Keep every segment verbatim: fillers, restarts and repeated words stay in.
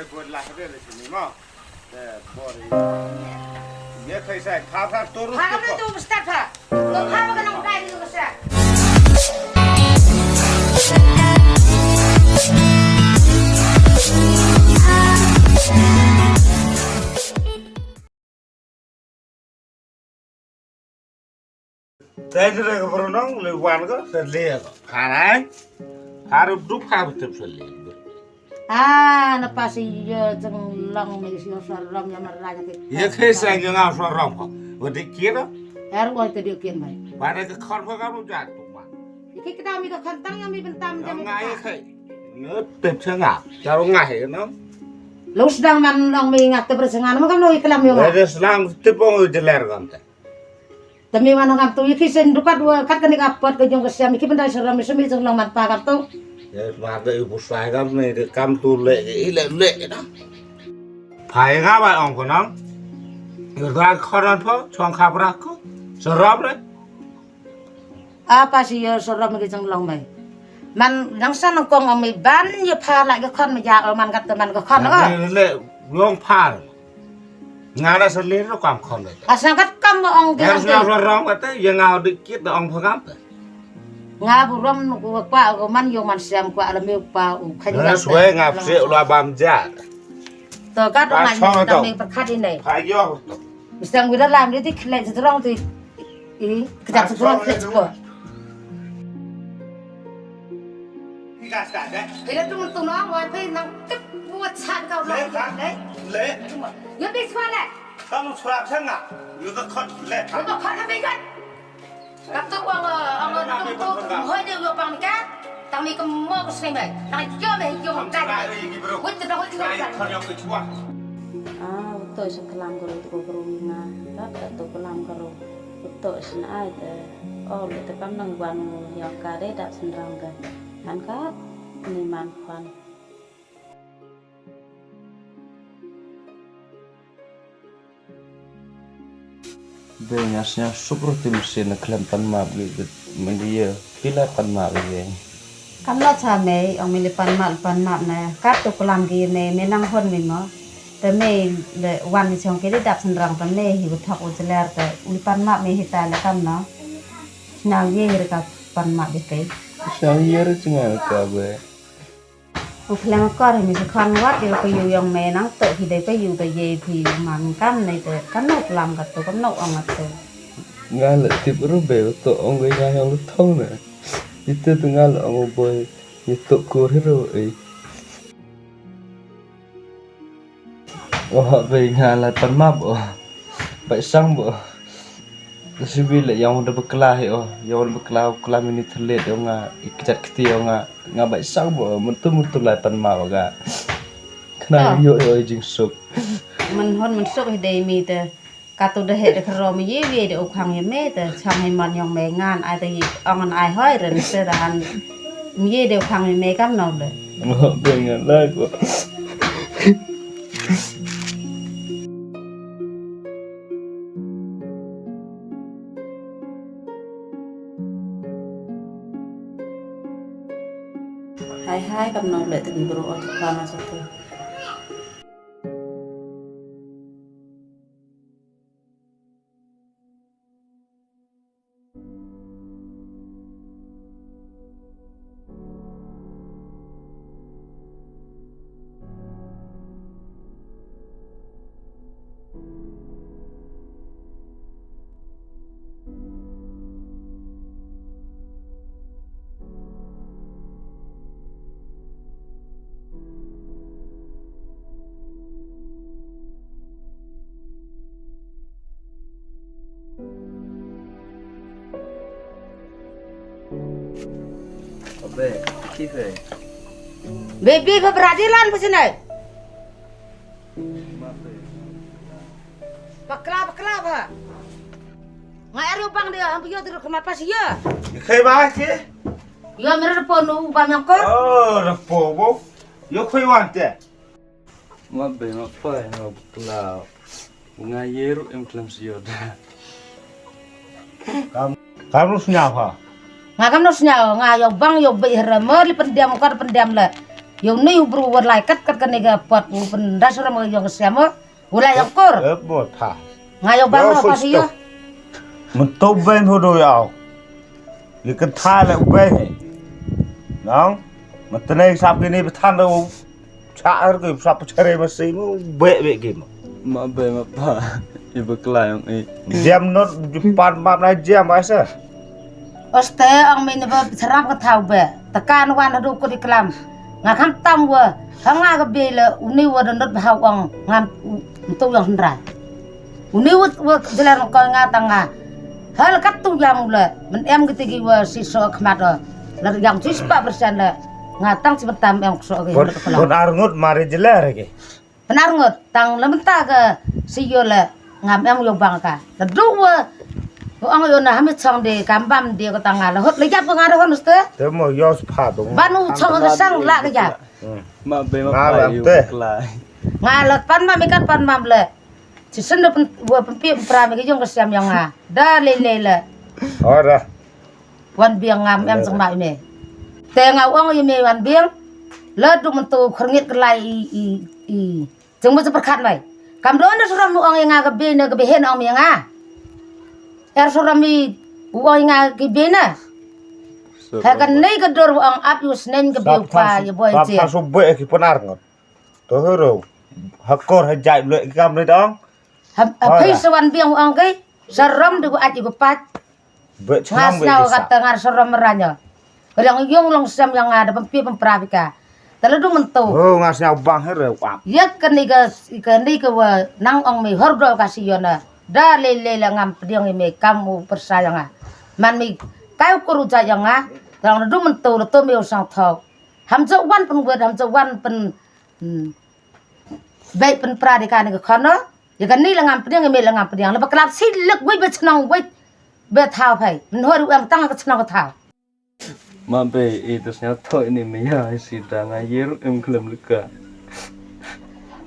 Bor lah de sini mo. Bor. Ye khai sai kha kha turus. Kha kha tu bestat kha. Tu kha ka nang dai tu bestat. Te jere ka bro nong le wan ko se le ko. Phanai. Haru du pha tip se le. Ah, na pasi ye jeng long me si so rom ya mar raja ke. Ye ke sa jeng so rom ko. Wadi kira. Er wai te dia kien mai. Pada ke khon ko ka ru jat tu ma. Ki kita mi ka khon tang ya mi bentam jam. Ngai ke. Ye tip se nga. Charo ngai no. Lo sedang man long mi ngat te bersengan ma kam lo iklam yo. Ada selang tip ong jeler kan te. Temi wan ngam tu iki sen dukat wa kat kani ka pot ka jong ka siam iki bendai seram mi semi jong long man pa kam tu. Ya ma da ibu sai kam ni de kam tu le i le le na. Phai nga ba ong ko nang. Yu da khoran pho chong kha bra ko. Seram re. Apa si yo seram ki jong long mai. Man nang san kong ong mi ban ye pha la ka khon me ja o man kat te man ka khon o. Le long pha. Nga la sa lir kam khon le. Asa kat kam ong ge. Nga sa rong kata ye nga dik kit da ong phagam ta. Nga bu rom nu ku kwa ko man yo man siam kwa la me pa u khan. Nga swe nga se la bam ja. To ka dong nga ni ta me perkhat ini. Pha yo. Mistang wira lam di khle se rong ti. I kjap se rong khle ko. Ila tu tu nong wai phe nang tip buat chan kau nong le. Le. Yo bi swa le. Kam swa chan nga. Yo ka khot le. Yo ka khot ha bi gat. Kap tu wang ang tu tu hoi de yo pang ka. Tang ni kemo ko sei mai. Nang yo me yo ka. Wit ta wit ta. Ah, uto sa kalam guru tu guru nga. Rat tu kalam guru. Uto sa na ai te. Oh, le te pam nang wan yo ka de dap senrang ka. Kan kat ni man kwan. Be nga sñiaw suk ruh te mynsiem na khlem pan map gi bit mynta ye phi la pan map ïa. Kam la cha mei ong mi li pan map pan map na kat tu klam gi mei me nang hon mi mo. Te mei le wan mi chong ki dap senrang te mei hi u thok u jler te u li pan map mei hi ta le kam no. Sñiaw ye re ka pan map ïa te. Sñiaw ye re chnga ka be. U khlem kor hi mi sa khang wat ïa ka yu yong me nang to hi dei ka yu ka ye phi man kam nei te kam no klam ka to kam no ong ka to. Nga le tip ru be to ong ga nga yong lu thong ne. Ite te nga le ong boy ye to kor hi ru ei. Oh, be nga la pan map oh. Bai sang bo. Siwi le yong da bakla he oh. Yong da bakla kla mini thlet yong nga ikjat kti yong nga. Nga bai sang bo. Mentu mentu lai pan map ga. Khna yo yo jingsuk. Men hon men suk he dei mi te. Katu da he da khro mi ye ye de u khang ye me te. Chang he man yong me ngan ai te ong an ai hoi ren se da han. Mi ye de u khang ye me kam no le. Ngo be ngan lai ko. Hai hai kam no le te bro o tu khana sa tu. Abe, ki fe? Baby, ba beradi lan ba sini. Bakla, bakla ba. Nga eri bang dia, ambil yo terus kena pas ya. Kai ba ki? Yo, mera ponu ba mangkor. Oh, repo bo. Yo, kai wan te. Ma be ma pai ma pla. Nga yeru em klam siyo da. Kam kam lu snya ha. Nga kam lu snya nga yo bang yo be hera mer li pendam ka pendam le. Ïa une u briew u lai kat kat kane ka pot u pynda sha ram ka ïong ka sem u lai ïong kur. Ep mo tha. Nga ïong bang ro pa sha ïa. Mynta u beng ho do ïa. Ïa ka tha le u beng. Nang. Mynta ne sap kine ba than do. Cha ar ko sap chare ma sei mo be be ke mo. Ma be ma pa. I ba kla ïong i. Jam not pan map na jam ai sa. Oste ong mi ne ba seram ka thaw be. Tekan wan hadu ko di kelam. Nga kham tam wa. Ha nga ka be le uni wa dondot ba hau ong ngam tu yang hendra. Uni wa wa jelar ko nga tang nga. Hal kat tu jam le. Men em ki tigi wa si so khmat wa. Le yang si sepa persen le. Nga tang si bentam em so ke. Kon ar ngut mari jelar ke. Pynarngut tang la mynta ka shu ïoh la ngam em ïoh bang ka. La duh wa ong ïoh na hami chong de kam bam de ko tang nga la hot la ïap nga da hon ste. Te mo ïoh spha dong. Ban u chong ka sang la ka ja. Ma be ma pa yu klai. Nga la pan ma mi kat pan ma le. Chi sen da wa pynpi pynpra mi ka jong ka siam ïong nga. Da le le le. Ora. Wan biang ngam em jong ma ïa me. Te nga ong ïa me wan biang. La du mynta khyrngit ka lai i i i. Jong mo jong pyrkhat mai. Kam don da suram u ong ïa nga ka be na ka be hen ong ïa nga. Er suram i u ong ïa nga ka be na. Ha ka nei ka dor u ong ap yu snen ka be u pa ïa boy je. Sa so be ki pynarngut. To hero. Hakor ha jai le ki kam le dong. Ha ha phi sa wan biang u ong kai. Saram de u at ïa u pat. Nga sñiaw kata ngar sorom ranya. Ka liang yung long sem yang nga da pempi pempra bika. Tala du mentu. Oh, nga sñiaw bang here wap. Ya kani ka kani ka wa nang ong mi hor do ka si yona. Da le le la ngam pdiang i me kam u persa yang nga. Man mi kai u kuru ja yang nga. Tala du mentu le tu mi u sang thau. Ham jo wan pen wet ham jo wan pen. Hmm. Bai pen pra di kani ka khono. Ya kani la ngam pdiang i me la ngam pdiang. La ba klap si lek wet ba chnong wet. Ba thau phai. Min hor u em tang ka chnong ka thau. Ma be i to sñiaw thoi ni me ya i si da nga yer em klem leka.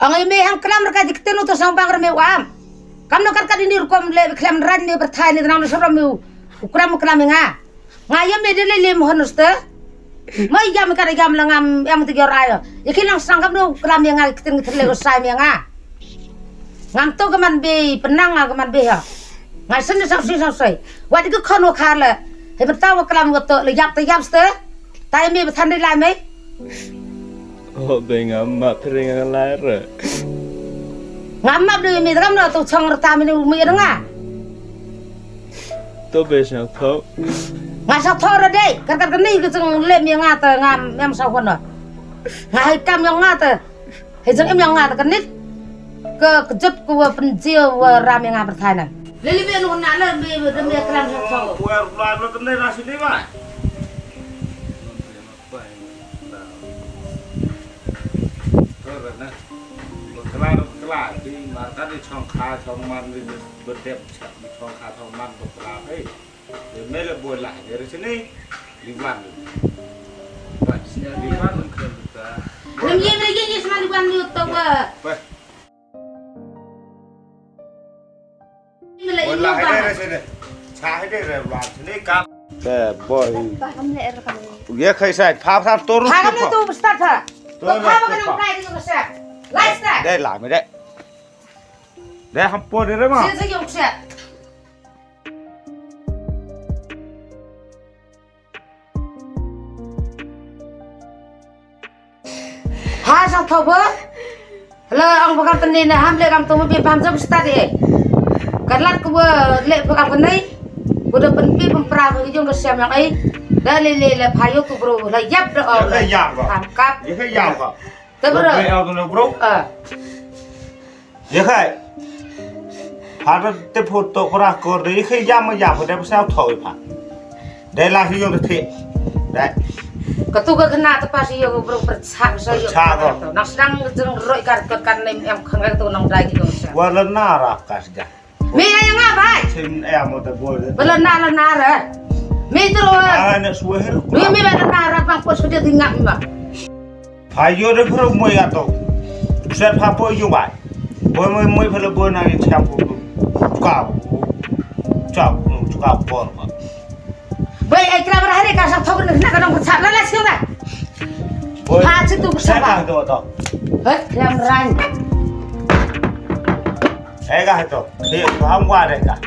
Ang i me hang klem reka ji ktenu to sang bang reme u am. Kam no kat kat ini rukom le klem ran ni berthai ni tenang no sorom u. U klem u klem nga. Nga ya me de le le mohon uste. Ma ya me kat ya me la ngam em te yor ayo. Ya ki nang sang kam no klem ya nga ktenu ktenu le ko sai me nga. Ngam to ka man be penang nga ka man be ha. Nga sen sang si sang sai. Wa de ko khon wa khale. He betaw wa klam wa to le yap te yap ste. Tai me bethan de lai me. Oh be nga ma pring nga lai re. Ngam map de me kam no to chong rta me ni me nga. To be sang tho. Nga sang tho re de. Kar kar ni ke chong le me nga te ngam em sa khon. Nga hai kam yang nga te. He jong em yang nga ta kanit. Ka kjut ku wa pynjia wa ram yang nga pyrthai na. Lili be nu na la be be me kram ha thong. Wa la la tne ra sini ba. Tor na. Bakla bakla di marka di chong kha chong man di bedep chong kha chong man bakla. Hey. Mele bola, dari sini Liwan. Liwan. Nam ye mele ye ye sma Liwan ni to ba. Mele bola ye dari sini. Chah dari Liwan sini kap. Te boy. Paham le er kam. Ye khai sai, pha pha toru. Paham le tu start ha. To pha ba kana kai ni ko sa. Lai start. Dai la me dai. Dai ham po dai ma. Sini sini ko sa. Ha sang tho ba. La ang ba kam tani na ham le kam tu bi pam jam sta de. Ka lat ko ba le ba kam tani. Ko da pynpi pynpra ko jong ka siam yang ai. Da le le le phayo tu bro la yap da o. Ya ka yap ba. Ham kap. Ya ka yap ba. Te bro. Ba au tu bro. Ah. Ye khai. Hada te photo kora kor de ye khai yam yam de psa thoi pha. De la hi yo de the. De. Ka tu ka kena te pas yo bro perchak sa yo. Perchak ko. Nang sedang jeng roi kar kar kan nem em khang tu nang dai ki dong sa. Wa la na ra kas ja. Mi ya nga bai. Chin em mo te bol de. Bela na la na ra. Mi tu ro. Ah, na suwe her. Mi mi ba na ra bang pos ke dia tinggal mi ba. Pha yo de phro moi ato. Set pha po yo bai. Boi moi moi pha le boi na ni chap ko. Chukau. Chap ko chukau por ba. Bai ai kra bar hari ka sa thok ni na ka dong sa la la siang da. Ha situ bersama. Saya tu tu. Hei, yang rang. Eh, kah tu. Dia faham gua deh kah.